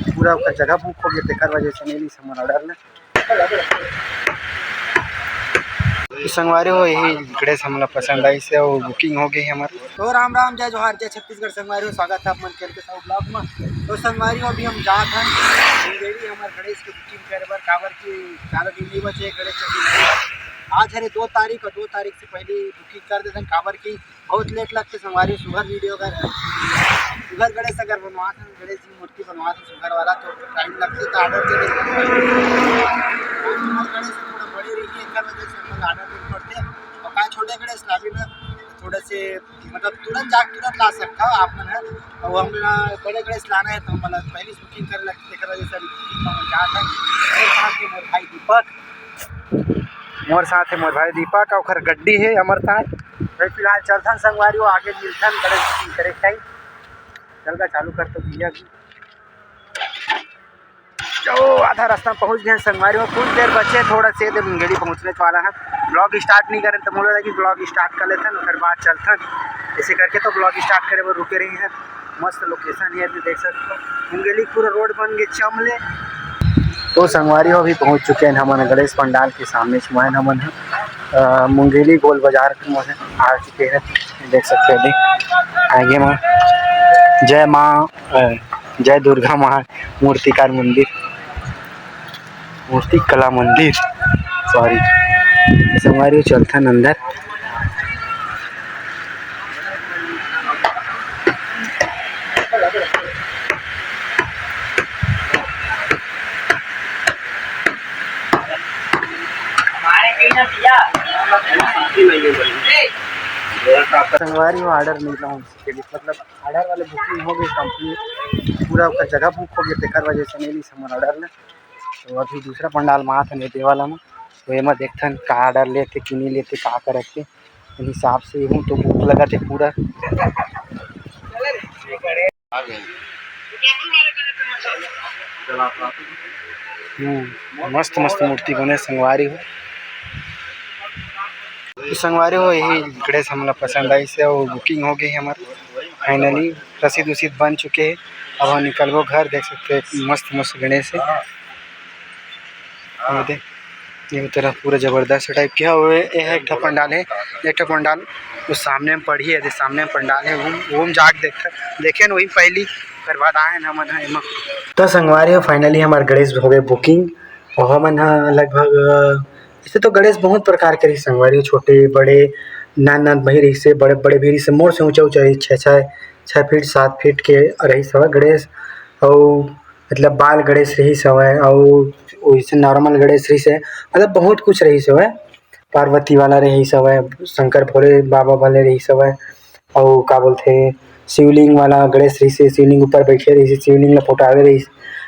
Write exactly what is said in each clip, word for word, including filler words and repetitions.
पूरा ओकर जगह बुक हो गया, तेकर वजह से नहीं लीस हमर ऑर्डर ला। तो संगवारी हो, यही गणेश हमला पसंद आइस हे, वो बुकिंग हो गई हमर। तो राम राम, जय जोहार, जय छत्तीसगढ़ संगवारी हो, स्वागत है आप मन के एल के साहू ब्लॉग में। तो संगवारी हो, अभी हम जात हन मुंगेली हमर गणेश के बुकिंग करे बर, काबर कि ज्यादा दिन नहीं बचे गणेश चतुर्थी। आज हरे दो तारीख, और दो तारीख से पहले बुकिंग कर देथन, काबर कि बहुत लेट लगथे संगवारी। सुघर वीडियो अगर, सुघर गणेश अगर बनवाथन, गणेश जी मूर्ति बनवाथन सुघर वाला, तो टाइम लगथे, तो ऑर्डर दे देथन। और हमर गणेश थोड़ा बड़े रही है, एकर वजह से हमन ऑर्डर दे पड़थे। और का छोटे गणेश लाबे ना, तो थोड़ा से मतलब तुरंत जाके तुरंत ला सकता हो आप मन ह। और हमला बड़े गणेश लाना है, तो हमला पहले से बुकिंग करे लगथे, तेकर वजह से अभी बुकिंग में हम जात हन। मेरे साथ है मोर भाई दीपक, मोर साथ है मोर भाई दीपक, ओकर गड्डी है अमरता। भाई फिलहाल चलथन संगवारी हो, आगे मिलथन गणेश बुकिंग करे टाइम। चल गा चालू कर तो भैया। जो आधा रास्ता पहुंच गए संगवारी हो, कुछ देर बचे, थोड़ा से दे मुंगेली पहुंचने वाला है। ब्लॉग स्टार्ट नहीं करें तो बोला कि ब्लॉग स्टार्ट कर लेथन, ओकर बाद चलथन। ऐसे करके तो ब्लॉग स्टार्ट करे बर रुके रही है। मस्त लोकेशन है, अभी देख सकते हो मुंगेली पूरा रोड बन गए चमले। तो संगवारी हो, अभी पहुंच चुके हैं हमन गणेश पंडाल के सामने, छुआन हमन ह, अ, मुंगेली गोल बाजार के मोहे आ चुके हैं। देख सकते हो अभी आगे में जय माँ, अ, जय दुर्गा माँ मूर्तिकार मंदिर, मूर्ति कला मंदिर, सॉरी। संगवारी हो, चलथन अंदर। संगवारी हो, ऑर्डर नहीं लाऊं, मतलब ऑर्डर वाले बुकिंग हो गई कंप्लीट, पूरा ओकर जगह बुक हो गई, तेकर वजह से नहीं लीस हमर ऑर्डर ला। तो अभी दूसरा पंडाल में आथन ये वाला में, तो एमा देखथन का ऑर्डर लेथे कि नहीं लेथे, का करथे। हिसाब से हूँ तो भूख लगा थे पूरा। हम्म, मस्त मस्त मूर्ति बने संगवारी हो। तो संगवारी हो, यही गणेश हमला पसंद आइस हे, वो बुकिंग हो गई हमार फाइनली, रसीद उसीद बन चुके हैं। अब हम निकलबो घर, देख सकते हैं मस्त मस्त गणेश है। ये दे, ये तरफ पूरा जबरदस्त टाइप के हवे। ये एक ठो पंडाल है, एक ठो पंडाल वो सामने में पड़ी है, सामने में पंडाल है, वो वो हम जाके देख देखे न वही पहली, ओकर बाद आए न हमन ह एमा। तो संगवारी हो, फाइनली हमार गणेश हो गए बुकिंग। और हमन ह लगभग, अ, ऐसे तो गणेश बहुत प्रकार के रही संगवारी हो, छोटे बड़े नान नान भी रही से, बड़े बड़े भी रही से, मोर से ऊंचा ऊंचा रही, छः छः छः फीट सात फीट के रही सब गणेश। और मतलब बाल गणेश रहिस हवय, अउ वइसे नॉर्मल गणेश रहिस हे, मतलब बहुत कुछ रहिस हवय। पार्वती वाला रहिस हवय, शंकर भोले बाबा वाले रहिस हवय, अउ का बोलथे, शिवलिंग वाला गणेश रहिस हे, शिवलिंग ऊपर बइठे रहिस हे, शिवलिंग ला पोटावे रहिस,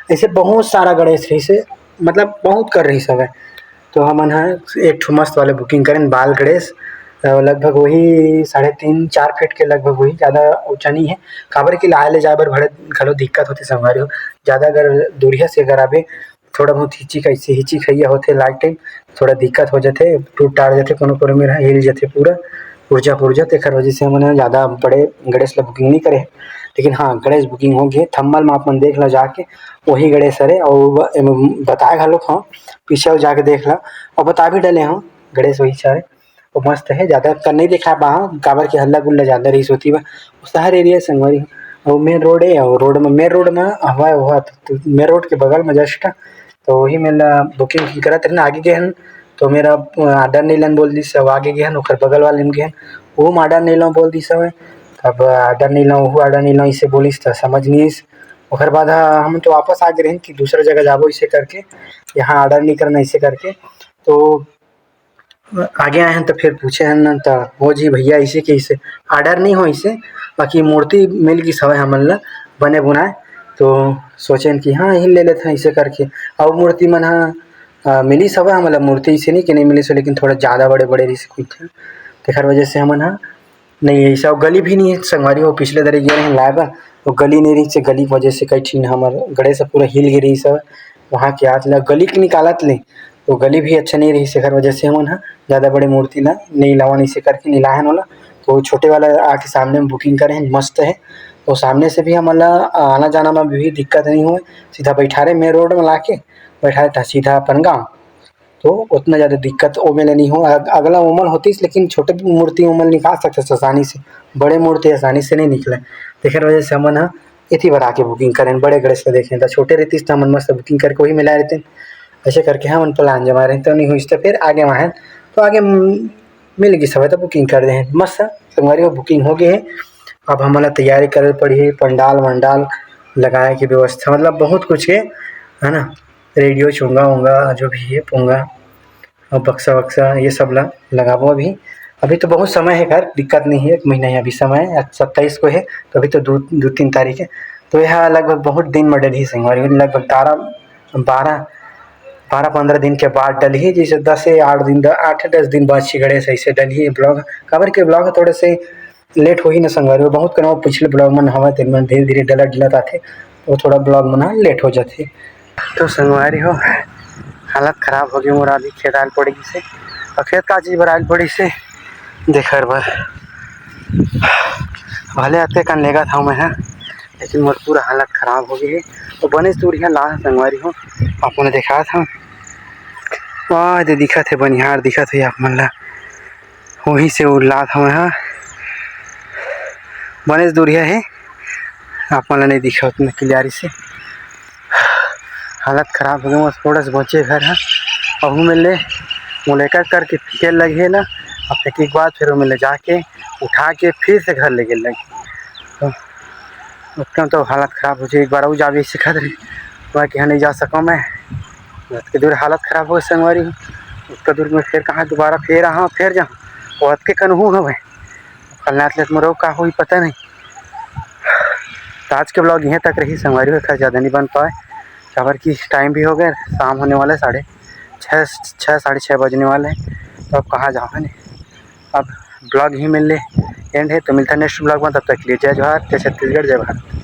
अइसे बहुत सारा गणेश रहिस हे, मतलब बहुत कर रहिस हवय। तो हमन ह एक ठो मस्त वाले बुकिंग करेन, बाल गणेश, अ, लगभग वही साढ़े तीन चार फीट के लगभग वही, ज़्यादा ऊंचा नहीं है। काबर कि लाए ले जाए बर बड़े घलो दिक्कत होथे संगवारी हो, ज़्यादा अगर दूरिहा से अगर आबे, थोड़ा बहुत हिची कैसे हिची खैया होथे लाइट टाइम, थोड़ा दिक्कत हो जाथे, टूट टार जाथे, कोनो कोनो मेर हिल जाथे पूरा पुर्जा पुर्जा, तेखर वजह से हमन ह ज़्यादा बड़े गणेश ला बुकिंग नहीं करे। लेकिन हाँ, गणेश बुकिंग हो गए, थम्बल में आप मन देख ला जाके, वही गणेश हरे। और एमे बताए घलोक हाँ, पीछे जाके देख ला, और बता भी डले हूँ, गणेश वही चाहे, वो मस्त है, ज़्यादा कर नहीं दिखा पा हूँ, काबर के हल्ला गुल्ला ज़्यादा रही होती बा, वो शहर एरिया संगवारी, वो मेन रोड है, और रोड में, मेन रोड में हवा हुआ, तो मेन रोड के बगल में जस्ट, तो वही में ला बुकिंग करत रहे ना, आगे गए हन, तो मेरा ऑर्डर नहीं लन बोल दिस, अब आगे गए हन, ओकर बगल वाले में गए हन, वो ऑर्डर नहीं लन बोल दिस हवे, अब ऑर्डर नहीं लन, वो ऑर्डर नहीं लन, इसे बोलिस तो समझ नहीं इस। ओकर बाद हम तो वापस आ गए रहे कि दूसरा जगह जाबो इसे करके, यहाँ ऑर्डर नहीं करना इसे करके, तो आगे आए हैं तो फिर पूछे हैं ना, तो "हो जी भैया, इसे के इसे ऑर्डर नहीं हो इसे, बाकी मूर्ति मिल गई सवय हमन ला बने बुनाए।" तो सोचे हैं कि हाँ, यही ले लेते हैं इसे करके। और मूर्ति मन हा, अ, मिली सवय हमन ला मूर्ति, इसे नहीं कि नहीं मिली सो, लेकिन थोड़ा ज़्यादा बड़े बड़े रही से कुछ थे, तेखर वजह से हमन हा नहीं, ऐसा गली भी नहीं है संगवारी हो, पिछले दरी गए रहे लाए बर, वो गली नहीं रही से, गली की वजह से कई ठिन हमर गणेश पूरा हिल गे रही सब, वहाँ के आज ला गली के निकालत ले, तो गली भी अच्छा नहीं रही से, एकर वजह से हमन ह ज़्यादा बड़े मूर्ति ला नहीं लावन, इसे करके नहीं लाहन ओला। तो छोटे वाला आके सामने में बुकिंग करे हैं, मस्त है। तो सामने से भी हमन ला आना जाना में भी दिक्कत नहीं होय, सीधा बैठारे main road में लाके बैठारे त सीधा अपन गाँव। तो उतना ज़्यादा दिक्कत ओमे ले नहीं हो। अग-, अगला ओमल होतीस, लेकिन छोटे मूर्ति ओमल निकाल सकते आसानी से, बड़े मूर्ति आसानी से नहीं निकले। तेकर वजह से हमन ह एती बर आके booking करेन, बड़े गणेश ला देखेन। त छोटे रहतीस त हमन मस्त booking करके वही में लाए रहतेन। ऐसे करके हमन plan जमाए रहेन, तो नहीं होइस त फिर आगे वहाँ तो आगे म-, मिल गिस हवय त booking कर देहेन। मस्त संगवारी हो, booking हो गए हे। अब हमन ला तैयारी करे पड़ही, पंडाल वंडाल लगाए के व्यवस्था, मतलब बहुत कुछ के, है ना, रेडियो चोंगा वोंगा जो भी है पोंगा, और बक्सा वक्सा ये सब ला लगाबो अभी। अभी तो बहुत समय है खैर, दिक्कत नहीं है, एक महीना ही अभी समय है, आज सत्ताईस को है, तो अभी तो दो, दो तीन तारीख है। तो यह लगभग बहुत दिन में डलही संगवारी, लगभग बारह, बारह, बारह पंद्रह दिन के बाद डलही, जैसे दस से आठ दिन, आठ दस दिन बाद छिगड़े से ऐसे डलही vlog। काबर के vlog थोड़े से late होही ना संगवारी हो, बहुत कन पिछले vlog मन हवय, तेन मन धीरे धीरे डलत डलत आथे, वो थोड़ा vlog मन ह late हो जाथे। तो संगवारी हो, हालत खराब हो गई मोर, अभी खेत आयल पड़ गई से, और खेत का चीज बर आयल पड़ी से देखे बर, भले अतके कन लेगत हव मैं ह, लेकिन मोर पूरा हालत खराब हो गई है। तो बने दूरिहा ला संगवारी हो, आप मन देखात हव, वाह दे दिखत है, बनिहार दिखत है आप मन ला, वही से उल्लात हव मैं ह, बने दूरिहा है, आप मन ला नहीं दिखा उतना क्लियरी से। हालत खराब हो गई, बस थोड़ा से बचे घर है। अब मैं ले मोला एक एक करके फेंके लगे ना, अब फेंके के बाद फिर मैं ले जाके उठा के फिर से घर लेके लगे। तो उतना तो हालत खराब हो जाए, एक बार और जावे सिखा दे, वहाँ के यहाँ नहीं जा सका मैं। बहुत के दूर हालत खराब हो गई संगवारी हो, उतना दूर में फिर कहाँ दोबारा फिर आहा फिर जाऊँ, वो अतके कनहू हवे। कल नाच लेत मोर का होई पता नहीं। तो आज के vlog यहीं तक रही संगवारी हो, खैर ज़्यादा नहीं बन पाए, काबर कि time भी हो गया, शाम होने वाला है, साढ़े छः, छः, साढ़े छः बजने वाले हैं। तो अब कहाँ जाओ, है नहीं, अब vlog ही मिल ले end है। तो मिलता है next vlog में, तब तक के लिए जय जोहार, जय छत्तीसगढ़, जय भारत।